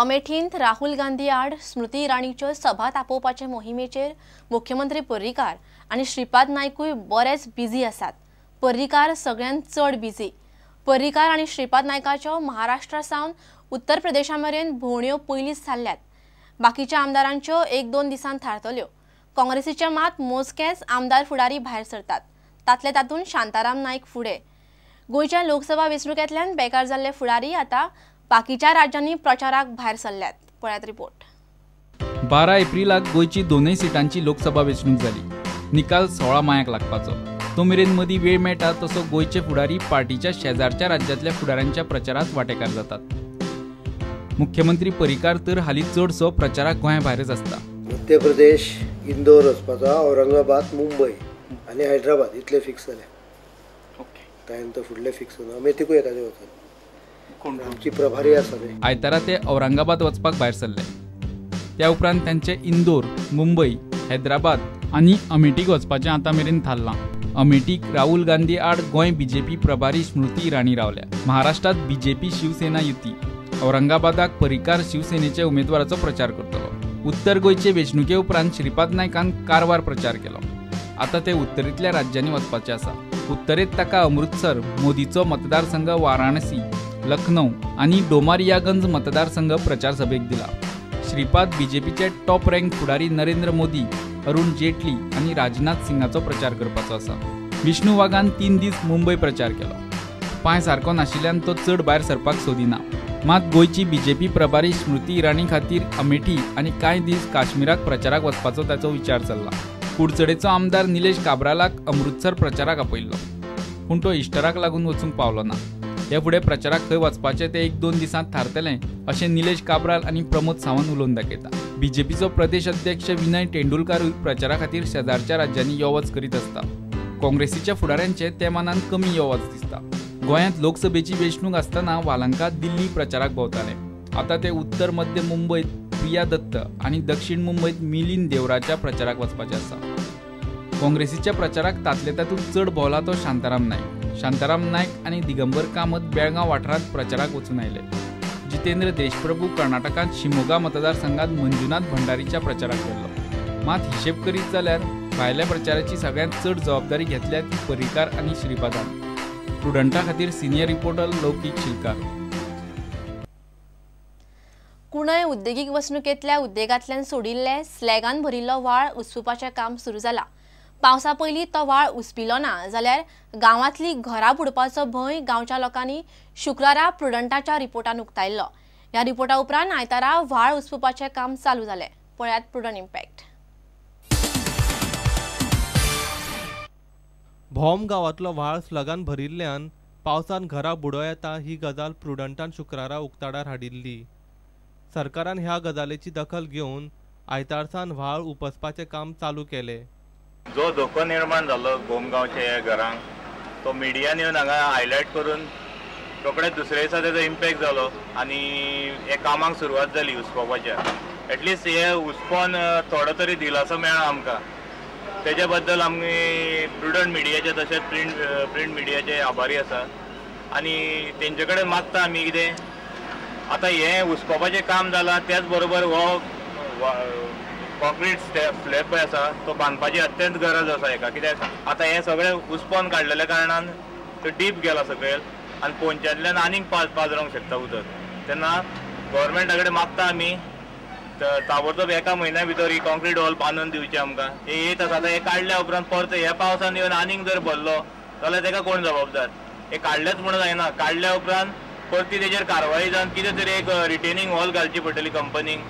अमेठींत राहुल गांधी आड स्मृती इराणीच्यो सभा तापोवपाचे मोहिमेचेर मुख्यमंत्री पर्रीकार आनी श्रीपाद नायकूय बरेच बिझी आसात। पर्रीकार सगळ्यांत चड बिझी। पर्रीकार आनी श्रीपाद नायकाच्यो महाराष्ट्रा सावन उत्तर प्रदेशा मेरेन भोंवड्यो पयलींच थारल्यात। बाकीच्या आमदारांच्यो एक दोन दिसांत थारतल्यो। काँग्रेसीचे मात मोजकेच आमदार फुडारी भायर सरतात, तातले तातूंत शांताराम नायक फुडें। गोंयच्या लोकसभा वेंचणुकेंतल्यान बेकार जाल्ले फुडारी आतां बाकीच्या राज्यांनी प्रचाराक भायर सरल्यात। पळयात रिपोर्ट। 12 एप्रिलाक गोंयची दोनूय सिटांची लोकसभा वेंचणूक जाली। निकाल 16 मायाक लागपाचो। तो मेरेन मदीं वेळ मेळटा तसो गोंयचे फुडारी पार्टीच्या शेजारच्या राज्यांतल्या फुडाऱ्यांच्या प्रचारांत वांटेकार जातात। मुख्यमंत्री पर्रीकार तर हालीं चडसो प्रचाराक गोंया भायरच आसता। मध्य प्रदेश, इंदोर वचपाचो, औरंगाबाद, मुंबय आनी हैदराबाद इतले फिक्स जाले। तांचे फुडले फिक्स ना, अमेठीकूय एखादे वचत। आमची प्रभारी आसा। आयतारा ते औरंगाबाद वचपाक भायर सरले। त्या उपरांत तांचे इंदोर, मुंबय, हैदराबाद आनी अमेठीक वचपाचें आतां मेरेन थारलां। अमेठीक राहुल गांधी आड गोंय बीजेपी प्रभारी स्मृती इराणी रावल्या। महाराष्ट्रांत बीजेपी शिवसेना युती। औरंगाबादाक पर्रीकार शिवसेनेच्या उमेदवाराचो प्रचार करतलो। उत्तर गोंयचे वेंचणुके उपरांत श्रीपाद नायकान कारवार प्रचार केलो। आतां ते उत्तरेंतल्या राज्यांनी वचपाचे आसा। उत्तरेंत ताका अमृतसर, मोदीचो मतदारसंघ वाराणसी, लखनौ आनी डोमारियागंज मतदारसंघ प्रचार सभेक दिला। श्रीपाद बीजेपीचे टॉप रँक फुडारी नरेंद्र मोदी, अरुण जेटली आनी राजनाथ सिंगाचो प्रचार करपाचो आसा। विष्णू वाघान 3 दीस मुंबय प्रचार केलो। पांय सारको नाशिल्ल्यान तो चड भायर सरपाक सोदिना। मात गोंयची बीजेपी प्रभारी स्मृती इराणी खातीर अमेठी आनी कांय दीस काश्मीराक प्रचाराक वचपाचो ताचो विचार चल्ला। कुडचडेचो आमदार निलेश काब्रालाक अमृतसर प्रचाराक आपयल्लो, पूण तो इश्टराक लागून वचूंक पावलो ना। हे फुडें प्रचाराक खंय वचपाचें तें 1-2 दिसांत थारतलें अशें निलेश काब्राल आनी प्रमोद सावंत उलोवन दाखयता। बीजेपीचो प्रदेश अध्यक्ष विनय तेंडुलकारूय प्रचारा खातीर शेजारच्या राज्यांनी यो वच करीत आसता। काँग्रेसीच्या फुडाऱ्यांचे ते मानान कमी यो वच दिसता। गोंयांत लोकसभेची वेंचणूक आसतना वालंका दिल्ली प्रचाराक भोंवताले। आतां ते उत्तर मध्य मुंबयत प्रिया दत्त आनी दक्षिण मुंबयत मिलिंद देवराच्या प्रचाराक वचपाचे आसा। काँग्रेसीच्या प्रचाराक तातले तातूंत चड भोंवला तो शांताराम नायक। शांताराम नायक आनी दिगंबर कामत बेळगांव वाठारांत प्रचाराक वचून आयले। जितेंद्र देशप्रभू कर्नाटकांत शिमोगा मतदारसंघात मंजुनाथ भंडारीच्या प्रचाराक गेल्लो। मात हिशेब करीत जाल्यार भायल्या प्रचाराची सगळ्यांत चड जबाबदारी घेतल्या ती पर्रीकार आनी श्रीपादान। प्रुडंटा खातीर सिनियर रिपोर्टर लौकीक शिलकार। कुणय उद्देगीक वसणुकेंतल्या उद्देगांतल्यान सोडिल्ले स्लॅगान भरिल्लो व्हाळ उसपुपाचें काम सुरू जाला। पावसा पयलीं तो व्हाळ उसपिलो ना जाल्यार गांवांतली घरां बुडपाचो भंय गांवच्या लोकांनी शुक्रारा प्रुडंटाच्या रिपोर्टान उक्तायल्लो। ह्या रिपोर्टा उपरांत आयतारा व्हाळ उसपुपाचें काम चालू जालें। पळयात प्रुडंट इम्पॅक्ट। भोम गांवांतलो व्हाळ स्लगान भरिल्ल्यान पावसान घरां बुडो येता ही गजाल प्रुडंटान शुक्रारा उक्ताडार हाडिल्ली। सरकारान ह्या गजालीची दखल घेवन आयतारसान व्हाळ उपसपाचें काम चालू केलें। जो धोको निर्माण जालो भोम गांवच्या घरांक तो मिडियान येवन हांगा हायलायट करून रोखडेच दुसऱ्या दिसा तेजो इम्पॅक्ट जालो आनी हे कामाक सुरवात जाली उसपोवपाच्या। एटलिस्ट हे उसपोन थोडो तरी दिलासो मेळ्ळा आमकां, तेज्या बद्दल आमी प्रुडंट मिडियाचे तशेंच प्रिंट मिडियाचे आभारी आसा आनी तेंचे कडेन मागता आमी कितें आतां हें उसपोवपाचें काम जालां, त्याच बरोबर हो कॉन्क्रीट स्लॅब पळय आसा तो बांदपाची अत्यंत गरज आसा हेका, कित्याक आतां हें सगळें उसपोन काडलेल्या कारणान तो डीप गेला सकयल आनी पोंच्यांतल्यान आनीक पाजरोंक शकता उदक। तेन्ना गव्हर्मेंटा कडेन मागता आमी ताबडतोब एका म्हयन्या भितर ही कॉन्क्रीट वॉल बांदून दिवची आमकां। हे येत आसा आतां हे काडल्या उपरांत परत ह्या पावसान येवन आनीक जर भरलो जाल्यार तेका कोण जबाबदार? हे काडलेच म्हणून जायना, काडल्या उपरांत परती तेजेर कारवाई जावन कितें तरी एक रिटेनिंग वॉल घालची पडटली कंपनीक।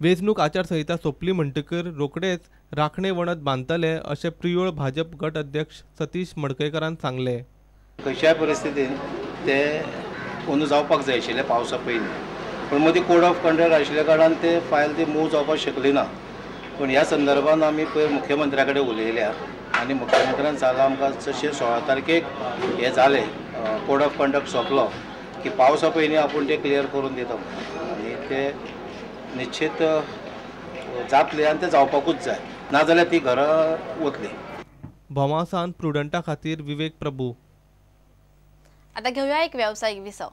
वेंचणूक आचारसंहिता सोंपली म्हणटकीर रोखडेच राखणे वणत बांदतले अशें प्रियोळ भाजप गट अध्यक्ष सतीश मडकयकारान सांगलें। खंयच्याय परिस्थितीन ते अंदू जावपाक जाय आशिल्लें पावसा पयलीं, पूण मदीं कोड ऑफ कंडक्ट आशिल्ल्या कारणान ते फायल ती मूव जावपाक शकली ना। पूण ह्या संदर्भान आमी पयर मुख्यमंत्र्या कडेन उलयल्या आनी मुख्यमंत्र्यान सांगलां आमकां जशें 16 तारखेक हें जालें, कोड ऑफ कंडक्ट सोंपलो की पावसा पयलीं आपूण ते क्लियर करून दिता आनी ते निश्चित जातले आनी ते जावपाकूच जाय, नाजाल्यार ती घरां वतली। भोमासान प्रुडंटा खातीर विवेक प्रभू। आता घेऊया एक व्यावसायिक विसव।